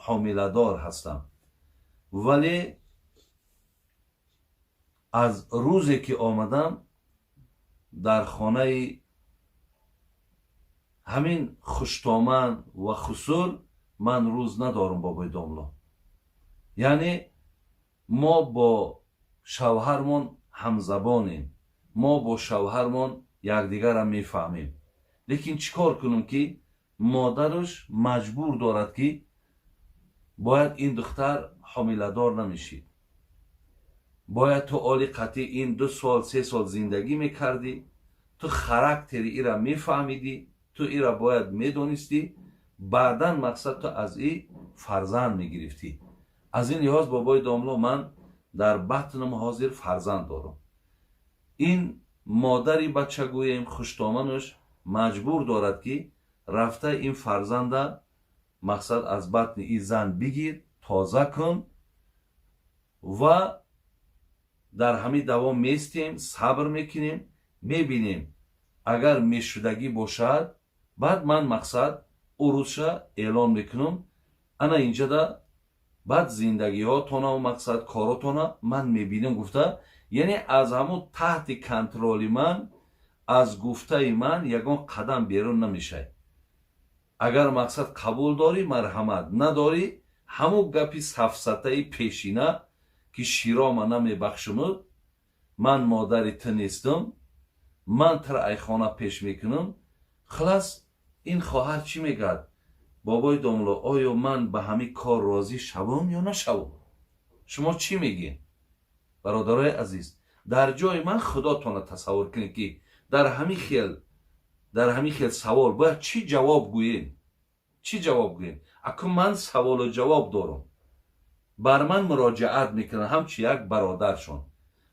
Ҳомиладор ҳастам, вале аз рӯзе ки омадам дар хонаи ҳамин хуштоман ва хусур, ман рӯз надорам, бобои домло. Яъне мо бо шавҳармон ҳамзабонем, мо бо шавҳармон якдигарам мефаҳмем, лекин чӣ кор кунам, ки модараш маҷбур дорад, ки бояд ин духтар ҳомиладор намешид, бояд ту оли қатъи ин 2 сол, 3 сол зиндагӣ мекардӣ, ту характери ира мефаҳмидӣ, ту ира бояд медонистӣ, баъдан мақсад ту аз и фарзанд мегирифтӣ. Аз ин лиҳоз, бобои домло, ман дар батнам ҳозир фарзанд дорам. Ин модари бача, гӯем, хуштоманаш маҷбур дорад, ки рафта ин фарзанда мақсад аз батни и зан бигир, тоза кун. Ва дар ҳамин давом местем, сабр мекунем, мебинем, агар мешудагӣ бошад, баъд ман мақсад урусша эълон мекунам. Ана инҷада баъд зиндагиҳотонаву мақсад коротона ман мебинам, гуфта. Яъне аз ҳамун таҳти контроли ман, аз гуфтаи ман ягон қадам берун намешавад. Агар мақсад қабул дорӣ, марҳамат, надорӣ, ҳамун гапи сафсатаи пешина, ки широма намебахшуму ман модари ту нестам, ман тура айхона пеш мекунам. Хулас, ин хоҳар чӣ мегӯяд, бобои домло? Оё ман ба ҳамин кор розӣ шавам ё нашавам? Шумо чӣ мегӯед, бародарои азиз? Дар ҷои ман худотона тасаввур кунед, ки дар ҳамин хел савол бояд чӣ ҷавоб гӯем, чӣ ҷавоб гӯем? Акун ман саволу ҷавоб дорам. Бар ман муроҷиат мекунанд ҳамчу як бародаршон,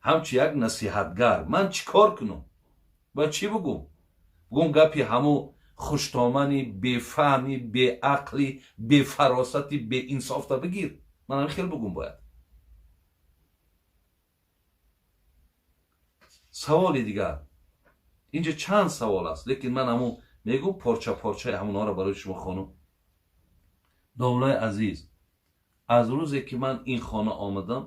ҳамчу як насиҳатгар. Ман чӣ кор кунам? Бояд чӣ бугум? Бугум гапи ҳаму хуштомани бефаҳми, беақли, бефаросати, беинсофта бигир? Ман ҳамин хел бугум бояд? Саволи дигар. Инҷа чанд савол аст, лекин ман ҳамун мегӯм, порча порчаи ҳамонҳоро барои шумо хонум. Домлаи азиз, аз рӯзе ки ман ин хона омадам,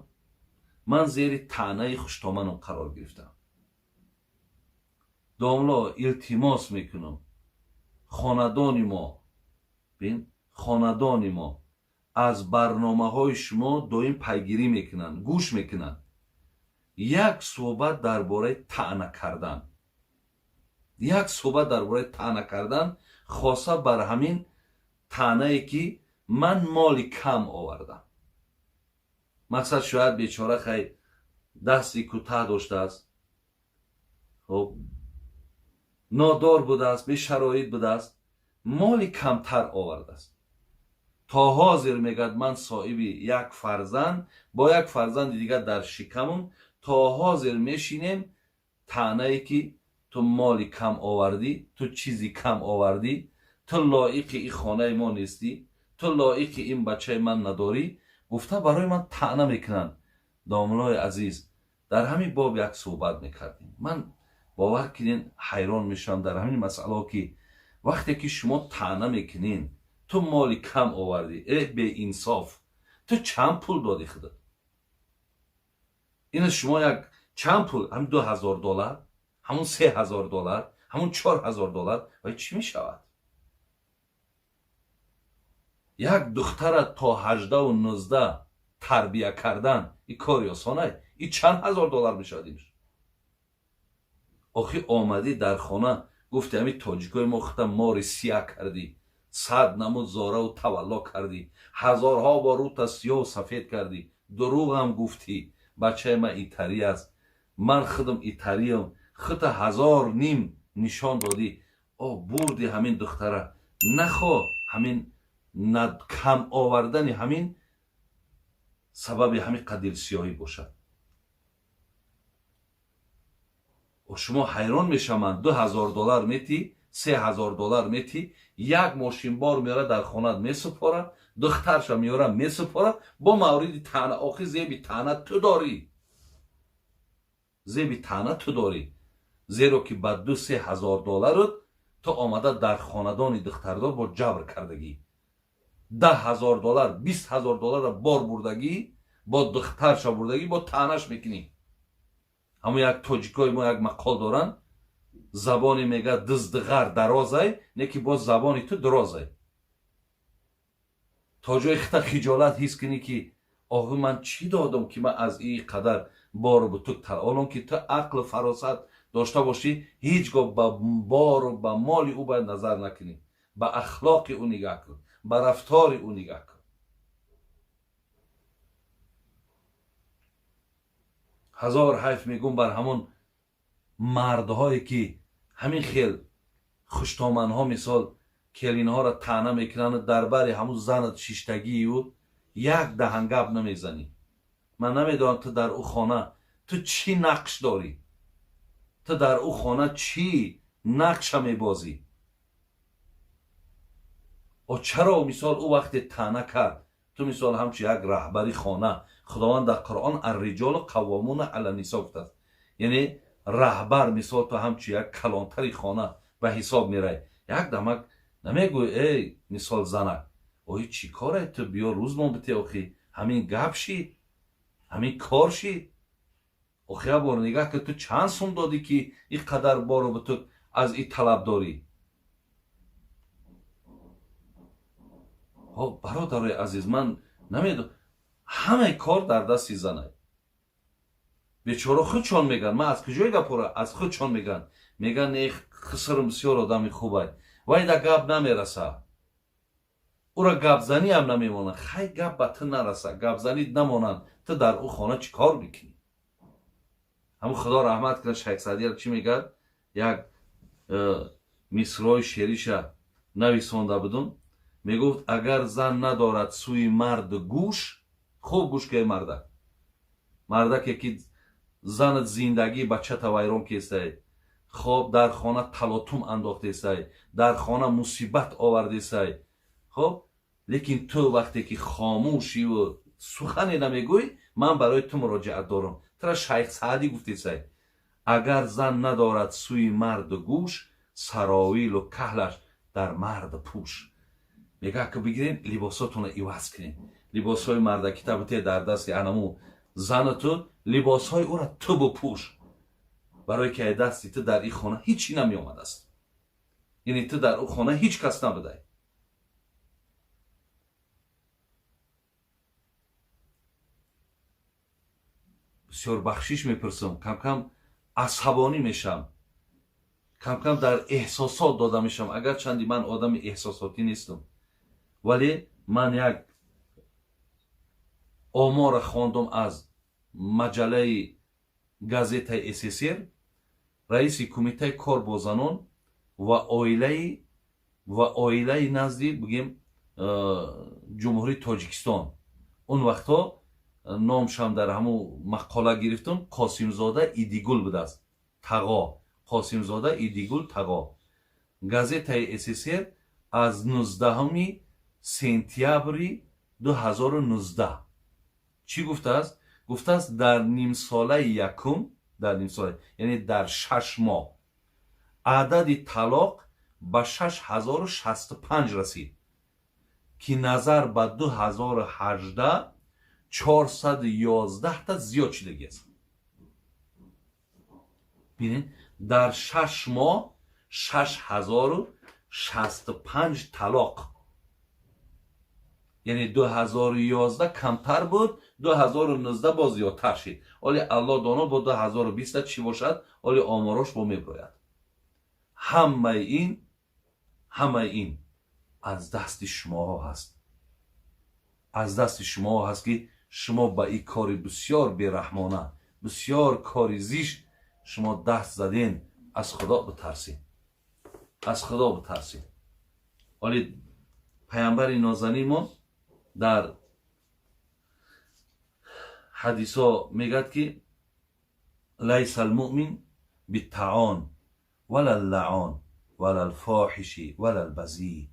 ман зери таънаи хуштоманам қарор гирифтам. Домло, илтимос мекунам, хонадони мо, бин, хонадони мо аз барномаҳои шумо доим пайгирӣ мекунанд, гӯш мекунанд. Як суҳбат дар бораи таъна кардан, як суҳбат дар бораи таъна кардан, хоса бар ҳамин таънае, ки ман моли кам овардам. Мақсад, шояд бечора хай дасти кӯтаҳ доштааст, хуб, нодор будааст, бешароит будааст, моли камтар овардааст. То ҳозир мегӯяд, ман соҳиби як фарзанд, бо як фарзанди дигар дар шикамум, то ҳозир мешинем таънае, ки ту моли кам овардӣ, ту чизи кам овардӣ, ту лоиқи ин хонаи мо нестӣ, ту лоиқи ин бачаи ман надорӣ, гуфта барои ман таъна мекунанд. Домлои азиз, дар ҳамин боб як суҳбат мекардем. Ман, бовар кунен, ҳайрон мешавам дар ҳамин масъалао, ки вақте ки шумо таъна мекунен, ту моли кам овардӣ, э беинсоф, ту чанд пул додӣ худат? Ина шумо як чанд пул, ҳамин 2000 доллар, ҳамун 3000 доллар, ҳамун 4000 доллар ва чӣ мешавад? Як духтара то 18-у 19 тарбия кардан и кори осонай? И чанд ҳазор доллар мешавад инш? Охи омадӣ дар хона, гуфти, ҳамин тоҷикои мо хута мори сия кардӣ, сад намуд зораву тавалло кардӣ, ҳазорҳо бор рӯта сиёҳу сафед кардӣ, дурӯғам гуфтӣ, бачаи ман итарӣ аст, ман худам итариям, хута ҳазор ним нишон додӣ, о бурди ҳамин духтара. Нахо ҳамин кам овардани ҳамин сабаби ҳамин қадилсиёҳӣ бошад. Шумо ҳайрон мешаванд, 2000 доллар метӣ, 3000 доллар метӣ, як мошинбор меёра, дар хонат месупора, духтарша меёра, месупора, бо мавриди таъна. Охи зеби таъна ту дорӣ, зеби таъна ту дорӣ, зеро ки ба 2-3 ҳазор долларут ту омада дар хонадони духтардор бо ҷабр кардагӣ. 10 000 доллар, 20 000 долларро бор бурдагӣ, бо духтарша бурдагӣ, бо таънаш мекунӣ. Ҳамо як тоҷикои мо як мақол доранд: забони, мега, дыздиғар дарозай, не ки боз забони ту дурозай. То ҷои хита хиҷолат ҳис кунӣ, ки охи, ман чӣ додам, ки ман аз ин қадар бору бутук тал. Олон ки ту ақлу фаросат дошта бошӣ, ҳеҷ гоҳ ба бору ба моли ӯ бояд назар накунӣ. Ба ахлоқи ӯ нигаҳ кун, ба рафтори ӯ нигаҳ кун. Ҳазор ҳайф мегӯм бар ҳамон мардҳое, ки ҳамин хел хуштоманҳо, мисол, келинҳоро таъна мекунанд. Дар бари ҳамун занат шиштагию як даҳан гап намезанӣ. Ман намедонам, ту дар ӯ хона ту чӣ нақш дорӣ, ту дар ӯ хона чӣ нақша мебозӣ? О, чаро, мисол, ӯ вақте таъна кард, ту, мисол, ҳамчун як раҳбари хона, Худованд дар Қуръон «الرجال قوامون علی النساء» гуфтааст, яъне раҳбар, мисол, ту ҳамчун як калонтари хона ба ҳисоб мерай, як дамак намегӯй: «Эй, мисол, занак, ои, чӣ коре ту? Биё, рӯзмон бите. Охи, ҳамин гап шид, ҳамин кор шид. Охи, як бор нигаҳ ки ту чанд сум додӣ, ки ин қадар бору бутук аз ин талаб дорӣ?» Бародарои азиз, ман намедонам, ҳамаи кор дар дасти занай. Бечора худшон мегӯянд. Ман аз куҷои гапора? Аз худшон мегӯянд. Мегӯянд: «Не, хисрм бисёр одами хубай, вай да гап намераса, ӯра гапзаниам намемонад». Хай, гап ба ту нараса, гапзанӣ намонанд, ту дар ӯ хона чӣ кор мекунӣ? Ҳамун, Худо раҳмат кунад, Шайх Саъдияр чӣ мегӯяд? Як мисрои шериша нависонда будум. Мегуфт: «Агар зан надорад сӯи мард гӯш». Хуб гӯш кунед, мардак, мардаке ки занат зиндагии бачата вайрон кестай, хоб, дар хона талотум андохтесай, дар хона мусибат овардесай, хоб, лекин ту вақте ки хомӯшиву сухане намегӯй, ман барои ту муроҷиат дорам. Тура Шайх Саъдӣ гуфтесай: «Агар зан надорад сӯи марду гӯш, саровилу каҳлаш дар мард пӯш». Мега, ки бигирем, либосотонро иваз кунем. Либосҳои мардакита бите дар дасти анаму занату, либосҳои ӯра ту бупӯш, барое ки ай дасти ту дар ин хона ҳичи намеомадааст. Яъне ту дар ӯ хона ҳеҷ кас набудай. Бисёр бахшиш мепурсам, камкам асабонӣ мешавам, камкам дар эҳсосот дода мешавам. Агарчанди ман одами эҳсосотӣ нестам, вале ман як омора хондум аз маҷаллаи газетаи СССР. Раиси Кумитаи кор бо занон ва оилаи назди, бигем, Ҷумҳурии Тоҷикистон, он вақтҳо номшам дар ҳамун мақола гирифтум, Қосимзода Идигул будааст, Тағо, Қосимзода Идигул Тағо. Газетаи СССР аз 19 сентябри 2019 чӣ гуфтааст? Гуфтааст, дар нимсолаи якум, дар нимсола, яъне дар 6 моҳ, адади талоқ ба 6065 расид, ки назар ба 2018 411 та зиёд шудагӣ аст. Бинед, дар 6 моҳ 6065 талоқ, яъне 2011 камтар буд, 2019 боз зиёдтар шид. Оли Алло доно, бо 2020 чӣ бошад, оли оморош бо меброяд. Ҳамаи ин аз дасти шумоҳо ҳаст, аз дасти шумоҳо ҳаст, ки шумо ба ин кори бисёр бераҳмона, бисёр кори зишт шумо даст заден. Аз Худо битарсед, аз Худо битарсед. Оли паямбари нозанинмон дар ҳадисо мегӯяд, ки «ليس المؤمن بالطعان ولا اللعان ولا الفاحش ولا البذيء».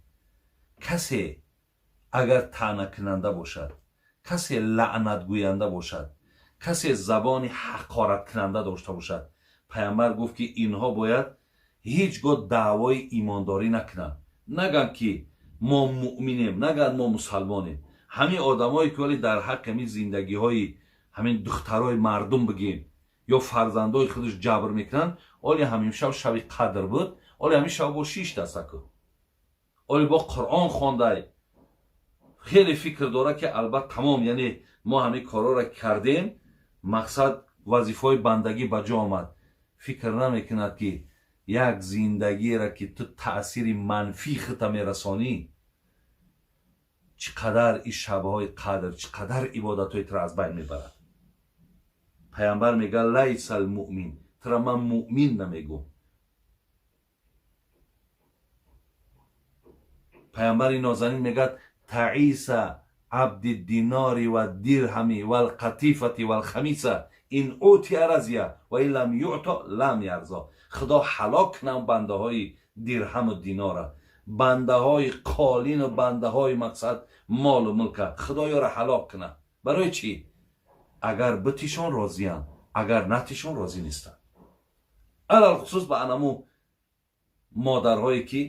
Касе агар таънакунанда бошад, касе лаънатгӯянда бошад, касе забони ҳақораткунанда дошта бошад, паямбар гуфт, ки инҳо бояд ҳеҷ гоҳ даъвои имондорӣ накунанд, нагӯянд ки Мо муъминем, нагӯяд мо мусалмонем. Ҳамин одамое ки вале дар ҳаққи ҳамин зиндагиҳои ҳамин духтарои мардум бигем ё фарзандои худаш ҷабр мекунанд, оли ҳамин шаб шаби қадр буд, оли ҳамин шаб бо шиштастаку, оли бо Қуръон хондай, хеле фикр дорад ки албатта тамом, яъне мо ҳамин корҳоро кардем, мақсад вазифаҳои бандагӣ ба ҷо омад. Фикр намекунад ки як зиндагиеро ки ту таъсири манфии худта мерасонӣ, чӣ қадар ин шабҳои қадр, чӣ қадар ибодатҳои туро аз байн мебарад. Пайғамбар мегӯяд: лайса алмуъмин, тура ман муъмин намегӯм. Пайғамбари нозанин мегӯяд: таиса абди динори ва дирҳами валқатифати валхамиса ин утия разия ва ин лам юъто лам ярзо. Худо ҳалок кунам бандаҳои дирҳаму динора, бандаҳои қолину бандаҳои мақсад молу мулка, худо ёра ҳалок кунад. Барои чӣ? Агар битишон розиянд, агар натишон розӣ нестанд. Алалхусус ба анаму модарҳое ки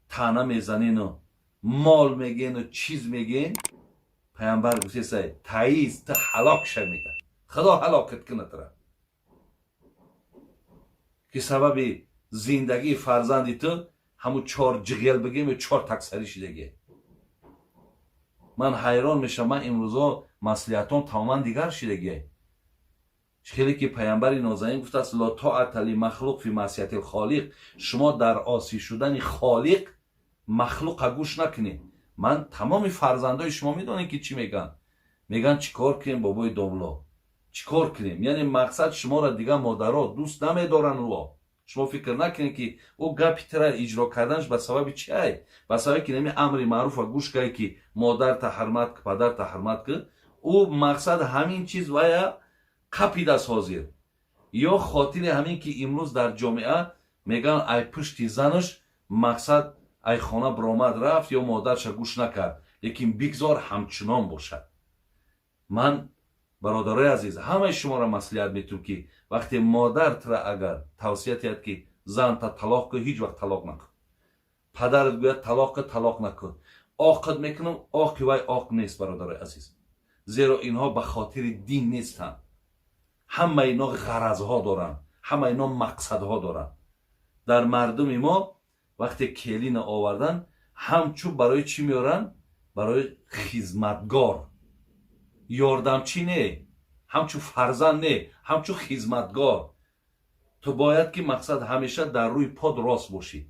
таъна мезанену мол мегену чиз мегӯен, пайғамбар гуфтесай: таиз, ту ҳалок ша, мегӯяд. Худо ҳалокат кунад тура, ки сабаби зиндагии фарзанди ту ҳамун чор ҷиғел бигем ё чор таксарӣ шидагӣ. Ман ҳайрон мешавам, ман имрӯзо маслиҳатон тамоман дигар шидагӣ. Хеле ки пайғамбари нозанин гуфтааст: ло тоата лимахлуқ фи маъсияти лхолиқ. Шумо дар осӣ шудани холиқ махлуқа гӯш накунед. Ман тамоми фарзандои шумо медонем ки чӣ мегӯянд. Мегӯянд: чӣ кор кунем, бобои домло, чӣ кор кунем? Яъне мақсад шуморо дигар модаро дӯст намедоранд ӯ. Шумо фикр накунед ки ӯ гапи тира иҷро карданаш ба сабаби чи ай? Ба сабаби ки нами амри маъруфа гӯш кай ки модарта ҳурмат ку, падарта ҳурмат ку, ӯ мақсад ҳамин чиз вая қапидааст ҳозир. Ё хотири ҳамин ки имрӯз дар ҷомеа мегӯянд ай пушти занаш мақсад ай хона биромад рафт ё модарша гӯш накард, лекин бигзор ҳамчунон бошад. Ман бародарои азиз ҳамаи шуморо маслиҳат метум ки вақте модар тура агар тавсия диҳад ки занта талоқ кун, ҳеҷ вақт талоқ накун. Падарат гӯяд талоқ кун, талоқ накун. Оқид мекунам, оқи вай оқ нест, бародарои азиз, зеро инҳо ба хотири дин нестанд. Ҳама ино ғаразҳо доранд, ҳама ино мақсадҳо доранд. Дар мардуми мо вақте келина овардан, ҳамчун барои чӣ меоранд? Барои хизматгор, ёрдамчӣ не, ҳамчун фарзанд не, ҳамчун хизматгор. Ту бояд ки мақсад ҳамеша дар рӯи под рост бошӣ.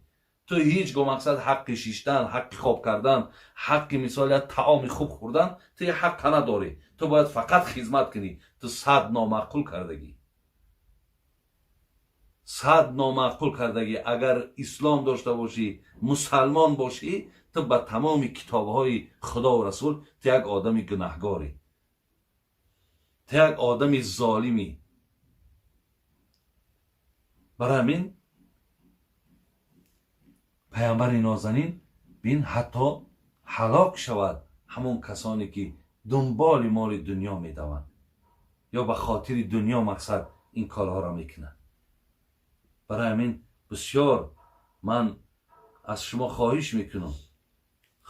Ту ҳеҷ гоҳ мақсад ҳаққи шиштан, ҳаққи хоб кардан, ҳаққи мисол як таоми хуб хӯрдан, ту як ҳаққа надорӣ. Ту бояд фақат хизмат кунӣ. Ту сад номаъқул кардагӣ, сад номаъқул кардагӣ. Агар ислом дошта бошӣ, мусалмон бошӣ, ту ба тамоми китобҳои худову расул ту як одами гунаҳгорӣ, ту як одами золимӣ. Барои ҳамин пайғамбари нозанин бин ҳатто ҳалок шавад ҳамон касоне ки дунболи моли дунё медаванд ё ба хотири дунё мақсад ин корҳоро мекунанд. Барои ҳамин бисёр ман аз шумо хоҳиш мекунам,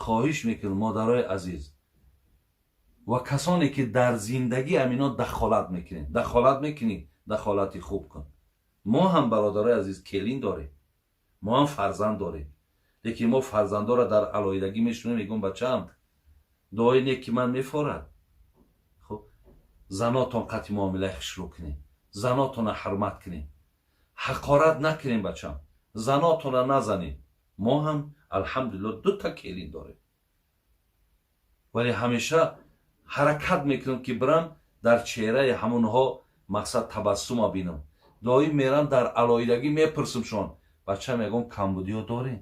хоҳиш мекунам модарои азиз ва касоне ки дар зиндагӣ ҳамино дахолат мекунед, дахолат мекунӣ, дахолати хуб кун. Мо ҳам бародарои азиз келин дорем, мо ҳам фарзанд дорем, лекин мо фарзандоро дар алоҳидагӣ мешунем, мегӯм: бачаам, дуои нек ки ман мефорад. Хуб, занотон қатъи муомилаи хушрӯ кунем, занотонро ҳурмат кунем, ҳақорат накунем, бачам, занотонро назанем. Мо ҳам алҳамдулилло дута келин дорем, вале ҳамеша ҳаракат мекунам ки бирам дар чеҳраи ҳамонҳо мақсад табассума бинам. Доим мерам дар алоҳидагӣ мепурсимшон: бачам, ягон камбудиё дорем,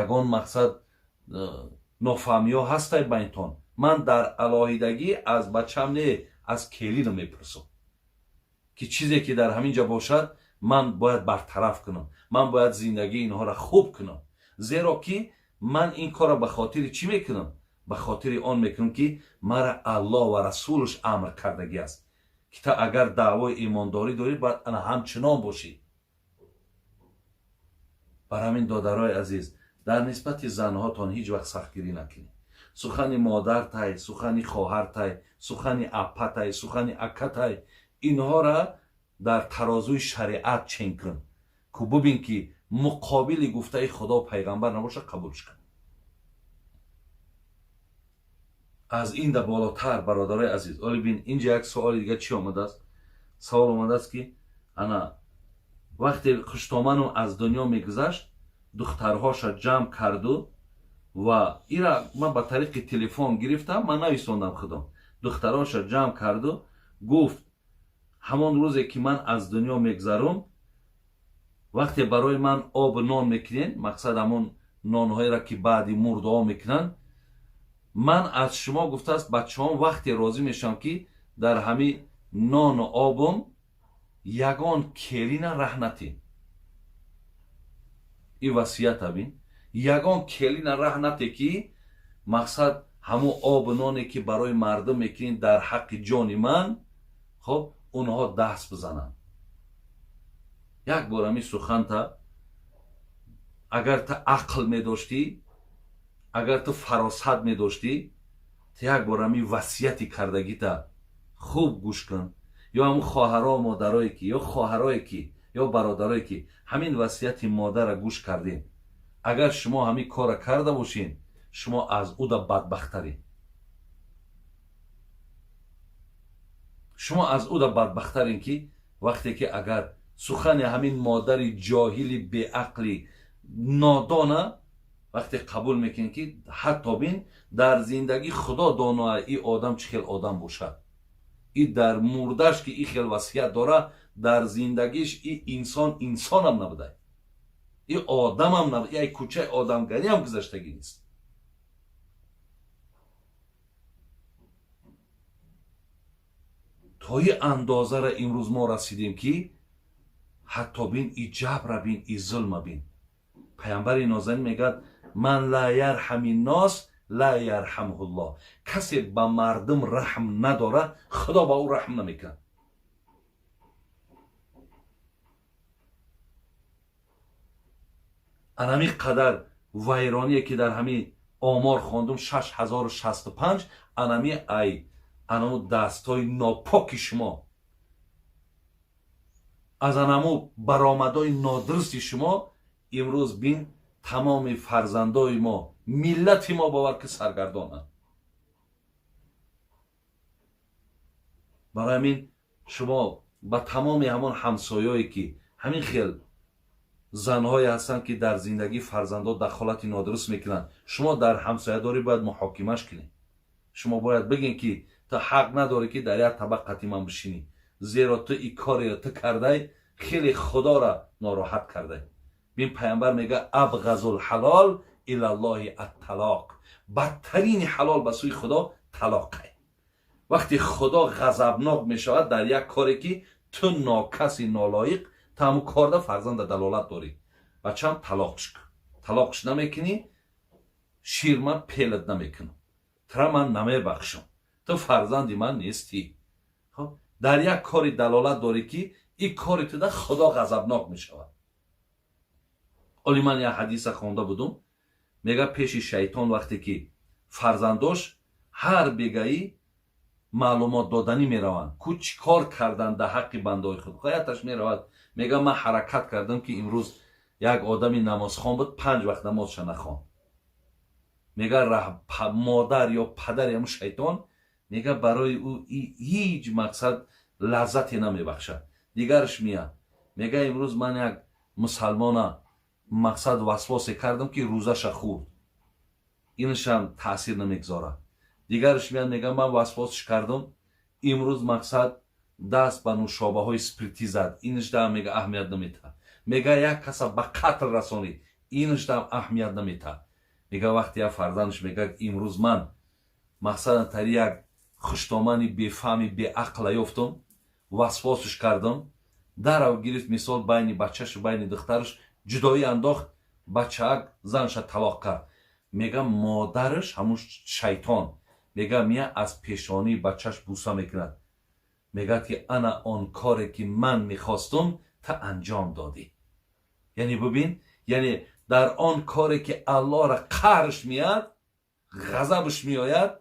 ягон мақсад нофаҳмиҳо ҳастай байнтон? Ман дар алоҳидагӣ аз бачам не, аз келинам мепурсам ки чизе ки дар ҳамин ҷо бошад, ман бояд бартараф кунам, ман бояд зиндагии инҳоро хуб кунам. Зеро ки ман ин корро ба хотири чӣ мекунам? Ба хотири он мекунам ки мара Аллоҳ ва расулаш амр кардагӣ аст ки та агар даъвои имондорӣ дорӣ, бояд ана ҳамчунон бошӣ. Бар ҳамин додарои азиз, Дар нисбати занҳотон ҳеҷ вақт сахтгирӣ накунед. Сухани модартай, сухани хоҳартай, сухани аппатай, сухани акатай, инҳоро дар тарозуи шариат чен кун, ку бубин ки муқобили гуфтаи Худо пайғамбар набошад, қабулш кун. Аз ин да болотар, бародарои азиз, оли бин, инҷа як суоли дига чӣ омадааст? Савол омадааст, ки ана вақте хуштоману аз дунё мегузашт, духтарҳоша ҷамъ карду ва ира ман ба тариқи телефон гирифтам, ман нависондам худом. Духтарҳоша ҷамъ карду гуфт: ҳамон рӯзе ки ман аз дунё мегзарум, вақте барои ман обу нон мекунед, мақсад ҳамон нонҳоеро ки баъди мурдаҳо мекунанд, ман аз шумо, гуфтааст, бачаҳом, вақте розӣ мешавам, ки дар ҳамин нону обум ягон келина раҳ натин. И васията бин, ягон келина раҳ нате, ки мақсад ҳамун обу ноне ки барои мардум мекунед, дар ҳаққи ҷони ман, хоб, онҳо даст бизананд. Як бор ҳамин суханта агар ту ақл медоштӣ, агар ту фаросат медоштӣ, ту як бор ҳамин васияти кардагита хуб гӯш кун. Ё ҳамун хоҳаро, модарое ки, ё хоҳарое ки, ё бародарое ки ҳамин васияти модарра гӯш кардем, агар шумо ҳамин корра карда бошед, шумо аз ӯда бадбахтаред. Шумо аз ӯда бадбахтарем, ки вақте ки агар сухани ҳамин модари ҷоҳили, беақли, нодона вақте қабул мекунед, ки ҳатто бин, дар зиндагӣ Худо доноа и одам чӣ хел одам бошад. И дар мурдаш ки и хел васият дора, дар зиндагиш и инсон инсонам набудай, и одамам набуд, ай кӯчаи одамгариам гузаштагӣ нест. То и андозара имрӯз мо расидем, ки ҳатто бин, и ҷабра бин, и зулма бин. Паямбари нозанин мегӯяд: ман ла ярҳами нос ла ярҳамҳуллоҳ. Касе ба мардум раҳм надорад, Худо ба ӯ раҳм намекунад. Анами қадар вайроние ки дар ҳамин омор хондум, 6065, анами ай анаму дастҳои нопоки шумо, аз анаму баромадҳои нодурусти шумо, имрӯз бин, тамоми фарзандои мо, миллати мо, бовар ки, саргардонанд. Барои ҳамин шумо ба тамоми ҳамон ҳамсоёе ки ҳамин хел занҳое ҳастанд, ки дар зиндагии фарзандо дахолати нодуруст мекунанд, шумо дар ҳамсоядорӣ бояд муҳокимаш кунед. Шумо бояд бигӯед, ки ту ҳақ надорӣ, ки дар як табақ қати ман бишинӣ, зеро ту и кореро ту кардай, хеле Худоро нороҳат кардай. Бин, паямбар мега: абғазул ҳалол илаллоҳи атталоқ. Бадтарини ҳалол ба сӯи Худо талоқай. Вақте Худо ғазабнок мешавад дар як коре ки ту нокаси, нолоиқ, ту ҳамун корда фарзанда далолат дорӣ, бачам, талоқш кун. Талоқш намекунӣ, ширма пелат намекунам, тура ман намебахшам, ту фарзанди ман нестӣ. Хоб, дар як кори далолат дорӣ, ки ин кори туда Худо ғазабнок мешавад. Оли ман як ҳадиса хонда будум, мега, пеши шайтон вақте ки фарзандош ҳар бегаӣ маълумот доданӣ мераванд, ку чӣ кор кардан дар ҳаққи бандаҳои худ, ғояташ меравад, мега, ман ҳаракат кардам, ки имрӯз як одами намозхон буд, панҷ вақт намозша нахонд. Мега, модар ё падари ҳамун шайтон мега, барои ӯ ҳеҷ мақсад лаззате намебахшад. Дигараш меяд, мега, имрӯз ман як мусалмона мақсад васвосе кардам, ки рӯзаша хӯрд, инашам таъсир намегузорад. Дигараш меяд, мега, ман васвосш кардам, имрӯз мақсад даст ба нӯшобаҳои спиртӣ зад, инашдаам, мега, аҳамият наметаҳад. Мега, як каса ба қатл расонид, инашдаам аҳамият наметаҳад. Мега, вақте як фарзандаш мега, имрӯз ман мақсадан тари як хуштомани бефаҳми, беақла ёфтам, васвосш кардам, дарав гирифт, мисол, байни бачашу байни духтараш ҷудоӣ андохт, бачаак занша талоқ кард. Мега, модараш, ҳамун шайтон, мега, мия аз пешонии бачаш буса мекунад, мегӯяд, ки ана он коре ки ман мехостум, та анҷом додӣ. Яъне бубин, яъне Дар он коре ки Аллоҳра қаҳрш меяд, ғазабш меояд,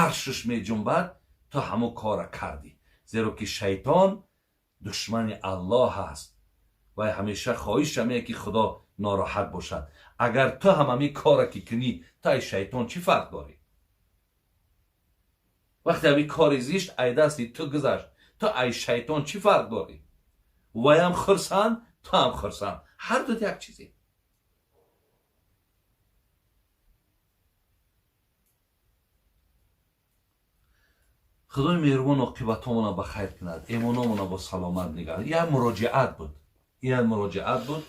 аршш меҷунбад, ту ҳамун кора кардӣ. Зеро ки шайтон душмани Аллоҳ аст ва ҳамеша хоҳиш ҳамее ки Худо нороҳат бошад. Агар ту ҳам ҳамин кора ки кунӣ, ту ай шайтон чӣ фарқ дорӣ? Вақте ҳамин кори зишт ай дасти ту гузашт, ту ай шайтон чӣ фарқ дорӣ? Ваям хурсанд, ту ҳам хурсанд, ҳар ду як чизе. Худои меҳрубон оқибатҳомона ба хайр кунад, эмономона бо саломат нигаҳ. Як муроҷиат буд, як муроҷиат буд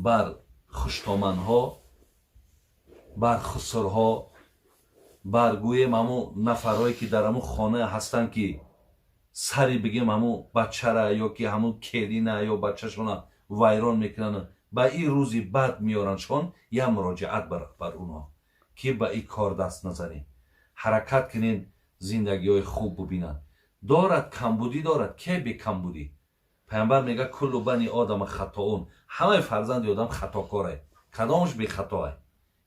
бар хуштоманҳо, бар хусурҳо, бар гӯем ҳамун нафарҳое ки дар ҳамун хона ҳастанд, ки сари бигем ҳамун бачара ё ки ҳамун келина ё бачашона вайрон мекунанд, ба ин рӯзи бад меорандшон. Як муроҷиат бар онҳо ки ба ин кор даст назанед, ҳаракат кунед, зиндагиҳои хуб бубинанд. Дорад камбудӣ, дорад, ке бекамбудӣ? Пайғамбар мегӯяд: куллу бани одама хатоун, ҳамаи фарзанди одам хатокорае, кадомаш бехатоае?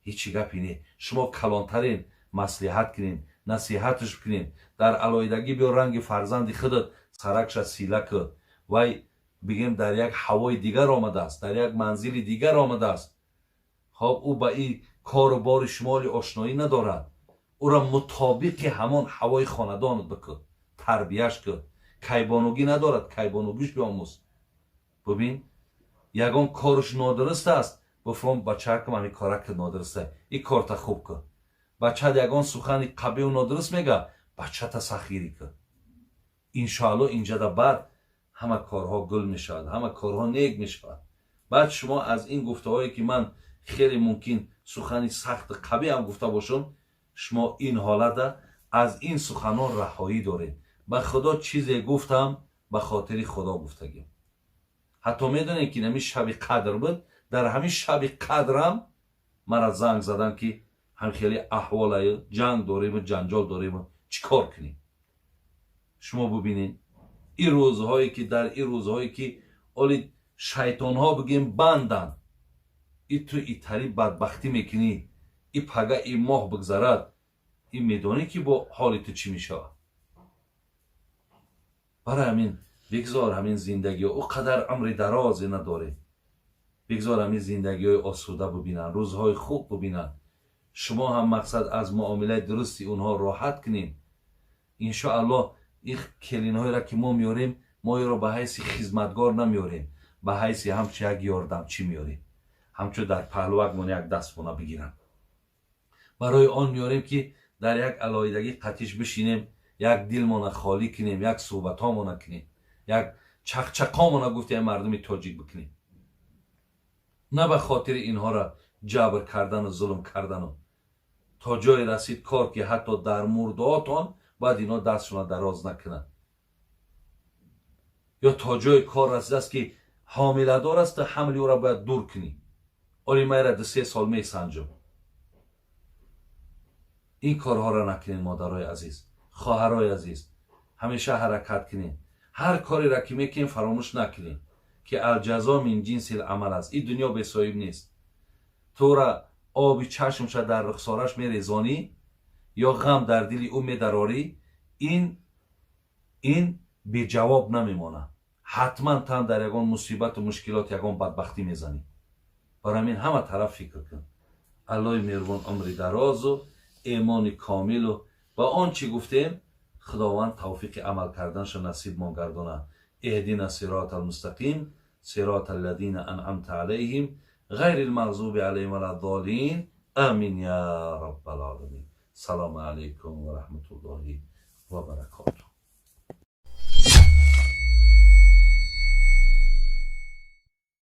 Ҳечи гапе не. Шумо калонтарин, маслиҳат кунед, насиҳатш кунед, дар алоҳидагӣ биё, ранги фарзанди худат саракша сила кӯ. Вай бигем дар як ҳавои дигар омадааст, дар як манзили дигар омадааст. Хоб, ӯ ба ин кору бори шумоли ошноӣ надорад. Ӯра мутобиқи ҳамон ҳавои хонадонат бикӯ, тарбияш кӯ. Кайбонугӣ надорад, кайбонугиш биомӯз. Бубин, ягон корш нодуруст аст, бифром бачаакам, ҳамин корака нодуруст аст, ин корта хуб кӯ. Бачаат ягон сухани қабеҳу нодуруст мега, бачата сахгирӣ кӯ. Иншоалло, инҷада баъд ҳама корҳо гул мешавад, ҳама корҳо нек мешавад. Баъд шумо аз ин гуфтаҳое ки ман хеле мумкин сухани сахту қабеҳ ҳам гуфта бошам, шумо ин ҳолата аз ин суханон раҳоӣ доред. Ба Худо чизе гуфтам, ба хотири Худо гуфтагим. Ҳатто медонед ки ҳамин шаби қадр буд, дар ҳамин шаби қадрам мара занг задан ки ҳам хеле аҳволаю ҷанг дориму ҷанҷол дориму чӣ кор кунем? Шумо бубинед, ин рӯзҳое ки дар ин рӯзҳое ки оли шайтонҳо бигем банданд, и ту итари бадбахтӣ мекунӣ, и пага и моҳ бигзарад, и медонӣ ки бо ҳоли ту чӣ мешавад. Барои ҳамин бигзор ҳамин зиндагиҳо, ӯ қадар умри дарозе надоред, бигзор ҳамин зиндагиҳои осуда бубинанд, рӯзҳои хуб бубинанд. Шумо ҳам мақсад аз муомилаи дурусти онҳо роҳат кунед. Иншоаллоҳ, ин келинҳоеро ки мо меорем, мо иро ба ҳайси хизматгор намеорем, ба ҳайси ҳамчун як ёрдамчӣ меорем, ҳамчун дар паҳлувакмон як дастбона бигиранд. Барои он меорем ки дар як алоҳидагӣ қатиш бишинем, як дилмона холӣ кунем, як суҳбатҳомона кунем, як чақчақомона гуфтем мардуми тоҷик бикунем. На ба хотири инҳоро ҷабр кардану зулм кардану. То ҷое расид кор ки ҳатто дар мурдаотон бояд инҳо дастшона дароз накунанд. Ё то ҷои кор расидааст ки ҳомиладор аст, ҳамли ӯро бояд дур кунӣ. Оли майра 2-3 сол месанҷам. Ин корҳоро накунед, модарои азиз, хоҳарои азиз. Ҳамеша ҳаракат кунед. Ҳар кореро ки мекунем, фаромӯш накунед ки алҷазо мин ҷинсил амал аст. Ин дунё бесоҳиб нест. Тура оби чашмша дар рухсораш мерезонӣ ё ғам дар дили ӯ медарорӣ, ин беҷавоб намемонад. Ҳатман тан дар ягон мусибату мушкилот, ягон бадбахтӣ мезанӣ. Барои ҳамин ҳама тараф фикр кун. Аллоҳи меҳрубон умри дарозу эмони комилу ва он чӣ гуфтем, Худованд тавфиқи амал карданашо насибмон гардонад. Иҳдина сирота алмустақим, сирота аллазина анъамта алайҳим, ғайри алмағзуби алайҳим валаддоллин. Амин я раббал оламин. Салому алайкум ва раҳматуллоҳи ва баракотуҳ.